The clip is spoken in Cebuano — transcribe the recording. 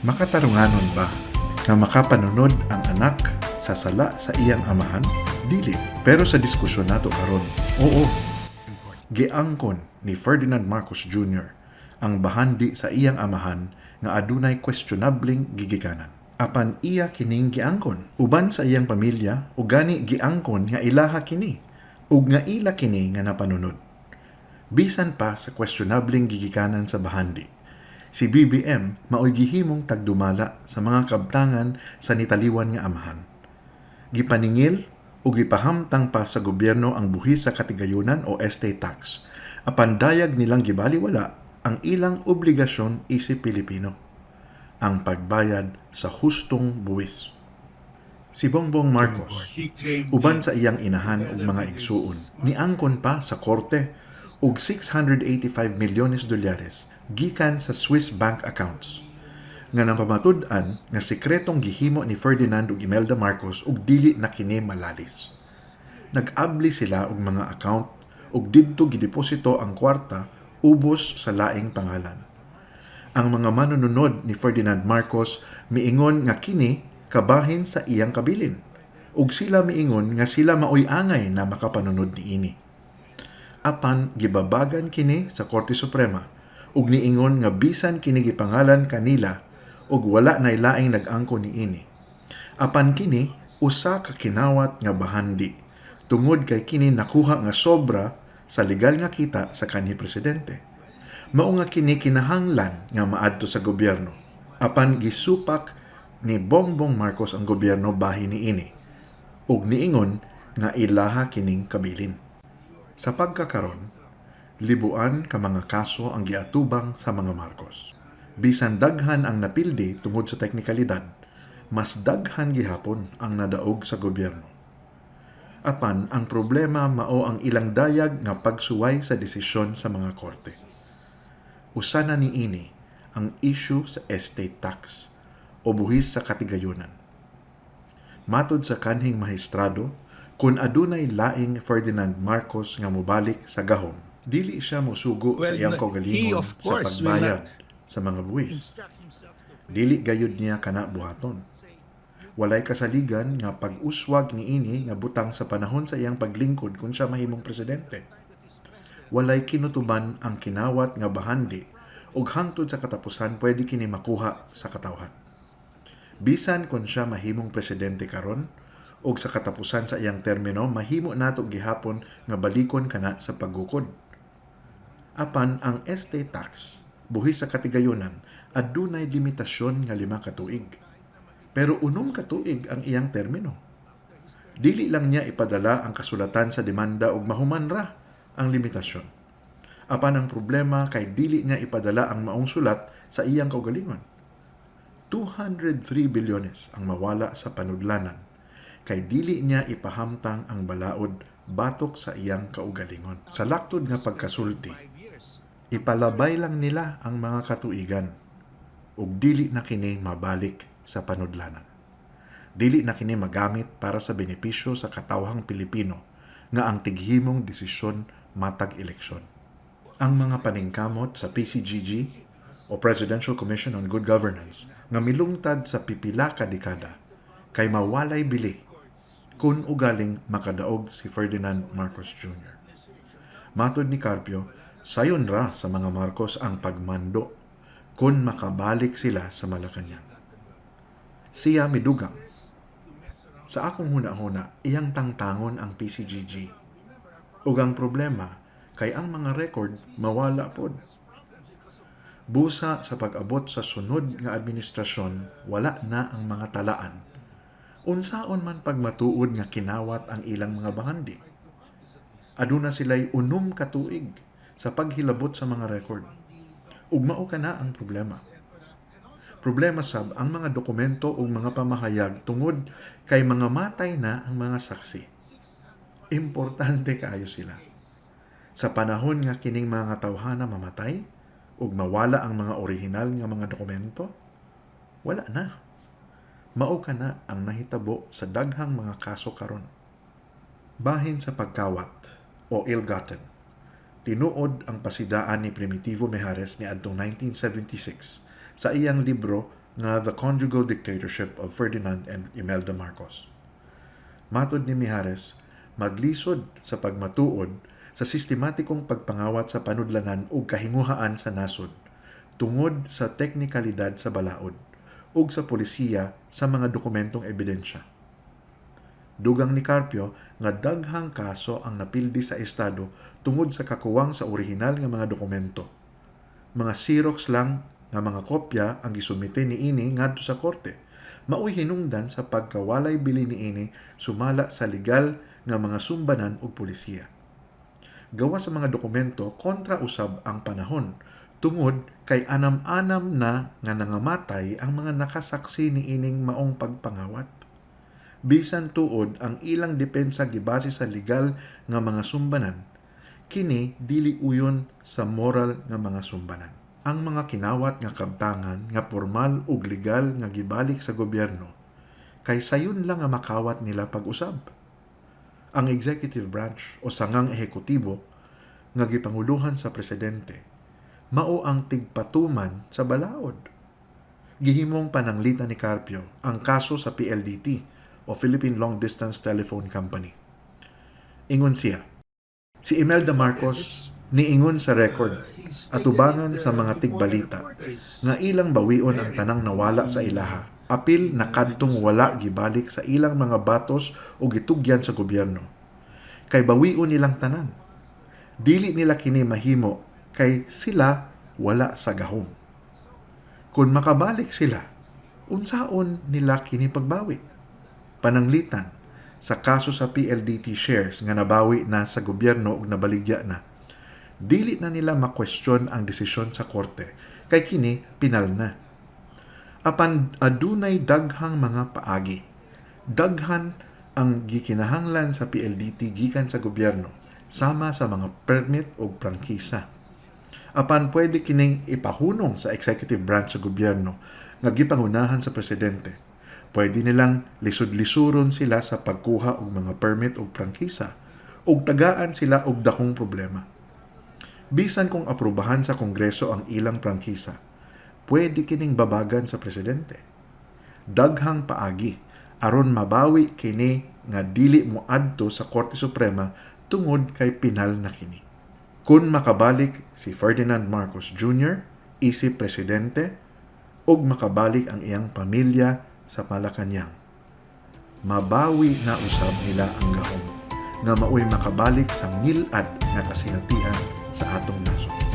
Makatarunganon ba nga makapanunod ang anak sa sala sa iyang amahan? Dili. Pero sa diskusyon nato karon, oo. Giangkon ni Ferdinand Marcos Jr. ang bahandi sa iyang amahan nga adunay questionableng gigikanan. Apan iya kining giangkon uban sa iyang pamilya ug gani giangkon nga ilaha kini ug nga ila kini nga napanunod. Bisan pa sa questionableng gigikanan sa bahandi, si BBM maoy gihimong tagdumala sa mga kabtangan sa nitaliwan nga amahan. Gipaningil ug gipahamtang pa sa gobyerno ang buhis sa katigayunan o estate tax. Apan dayag nilang gibaliwala ang ilang obligasyon isip Pilipino, ang pagbayad sa hustong buwis. Si Bongbong Marcos, uban sa iyang inahan ug mga igsuon, niangkon pa sa korte og 685 milyones dolyares gikan sa Swiss bank accounts nga napamatud-an nga sekretong gihimo ni Ferdinand ug Imelda Marcos ug dili na kini malalis. Nag-abli sila og mga account ug didto gideposito ang kwarta ubos sa laing pangalan. Ang mga manununod ni Ferdinand Marcos miingon nga kini kabahin sa iyang kabilin ug sila miingon nga sila maoy angay na makapanunod niini. Apan gibabagan kini sa Korte Suprema ug niingon nga bisan kini gipangalan kanila ug wala nay laing nag-angkon niini. Apan kini usa ka kinawat nga bahandi tungod kay kini nakuha nga sobra sa legal nga kita sa kanhi presidente. Mao nga kini kinahanglan nga maadto sa gobyerno. Apan gisupak ni Bongbong Marcos ang gobyerno bahin niini ug niingon nga ilaha kining kabilin. Sa pagkakaron, libuan ka mga kaso ang giatubang sa mga Marcos. Bisan daghan ang napildi tungod sa teknikalidad, mas daghan gihapon ang nadaog sa gobyerno. Apan ang problema mao ang ilang dayag nga pagsuway sa desisyon sa mga korte. Usa na niini ang issue sa estate tax o buhis sa katigayunan. Matod sa kanhing mahistrado, kung adunay laing Ferdinand Marcos nga mobalik sa gahom, dili siya mosugo sa Well, iyang he, kaugalingon of sa course, will pagbayad not sa mga buwis. instruct himself to Dili gayud niya kana buhaton. Walay kasaligan nga pag-uswag niini nga butang sa panahon sa iyang paglingkod kung siya mahimong presidente. Walay kinutuban ang kinawat nga bahandi ug hangtod sa katapusan pwede kini makuha sa katawhan. Bisan kung siya mahimong presidente karon ug sa katapusan sa iyang termino, mahimo nato gihapon nga balikon kana sa paggukod. Apan ang estate tax, buhis sa katigayunan, adunay limitasyon nga 5 ka tuig. Pero 6 ka tuig ang iyang termino. Dili lang niya ipadala ang kasulatan sa demanda ug mahuman ra ang limitasyon. Apan ang problema kay dili niya ipadala ang maong sulat sa iyang kaugalingon. 203 bilyones ang mawala sa panudlanan kay dili niya ipahamtang ang balaod batok sa iyang kaugalingon. Sa laktod nga pagkasulti, ipalabay lang nila ang mga katuigan ug dili na kini mabalik sa panudlanan. Dili na kini magamit para sa benepisyo sa katawhang Pilipino nga ang tighimong desisyon matag eleksyon. Ang mga paningkamot sa PCGG o Presidential Commission on Good Governance nga milungtad sa pipila ka dekada kay mawalay bili kung ugaling makadaog si Ferdinand Marcos Jr. Matod ni Carpio, sayon ra sa mga Marcos ang pagmando kung makabalik sila sa Malacanang. Siya midugang. Sa akong huna-huna, iyang tangtangon ang PCGG. Ug ang problema kay ang mga record mawala pod. Busa sa pag-abot sa sunod nga administrasyon, wala na ang mga talaan. Unsaon man pagmatuod nga kinawat ang ilang mga bahandi? Aduna sila'y 6 ka tuig sa paghilabot sa mga record. Ug mao kana ang problema. Problema sab ang mga dokumento ug mga pamahayag tungod kay mga matay na ang mga saksi. Importante kaayo sila. Sa panahon nga kining mga tawhana mamatay ug mawala ang mga orihinal nga mga dokumento, wala na. Mao kana ang nahitabo sa daghang mga kaso karon. Bahin sa pagkawat o ill-gotten, tinuod ang pasidaan ni Primitivo Mijares niadtong 1976 sa iyang libro nga The Conjugal Dictatorship of Ferdinand and Imelda Marcos. Matod ni Mijares, maglisod sa pagmatuod sa sistematikong pagpangawat sa panudlanan ug kahinguhaan sa nasod tungod sa teknikalidad sa balaod ug sa polisiya sa mga dokumentong ebidensya. Dugang ni Carpio nga daghang kaso ang napildi sa estado tungod sa kakuwang sa orihinal nga mga dokumento. Mga Xerox lang nga mga kopya ang gisumite niini ngadto sa korte. Maoy hinungdan sa pagkawalay bili niini sumala sa legal nga mga sumbanan ug polisiya. Gawas sa mga dokumento, kontra usab ang panahon tungod kay anam-anam na nga nangamatay ang mga nakasaksi niining maong pagpangawat. Bisan tuod ang ilang depensa gibase sa legal nga mga sumbanan, kini dili uyon sa moral nga mga sumbanan. Ang mga kinawat nga kabtangan nga pormal ug legal nga gibalik sa gobyerno kay sayon lang nga makawat nila pag-usab. Ang executive branch o sangang ehekutibo nga gipanguluhan sa presidente mao ang tigpatuman sa balaod. Gihimong pananglitan ni Carpio ang kaso sa PLDT o Philippine Long Distance Telephone Company. Ingon siya, si Imelda Marcos niingon sa record atubangan sa mga tigbalita nga ilang bawion ang tanang nawala sa ilaha apil na kadtong wala gibalik sa ilang mga batos o gitugyan sa gobyerno. Kay bawion nilang tanan. Dili nila kini mahimo kay sila wala sa gahom. Kung makabalik sila, unsaon nila kini pagbawi? Pananglitan, sa kaso sa PLDT shares nga nabawi na sa gobyerno ug nabaligya na, dili na nila makwestiyon ang desisyon sa korte kay kini pinal na. Apan adunay daghang mga paagi. Daghan ang gikinahanglan sa PLDT gikan sa gobyerno sama sa mga permit o prangkisa. Apan pwede kining ipahunong sa executive branch sa gobyerno nga gipangunahan sa presidente. Pwede nilang lisod-lisuron sila sa pagkuha og mga permit o prangkisa ug tagaan sila og dakong problema. Bisan kung aprubahan sa Kongreso ang ilang prangkisa, pwede kining babagan sa presidente. Daghang paagi aron mabawi kini nga dili moadto sa Korte Suprema tungod kay pinal na kini. Kung makabalik si Ferdinand Marcos Jr. isip presidente ug makabalik ang iyang pamilya sa Malacañang, mabawi na usab nila ang gahom nga maoy makabalik sa ngilad nga kasinatian sa atong nasod.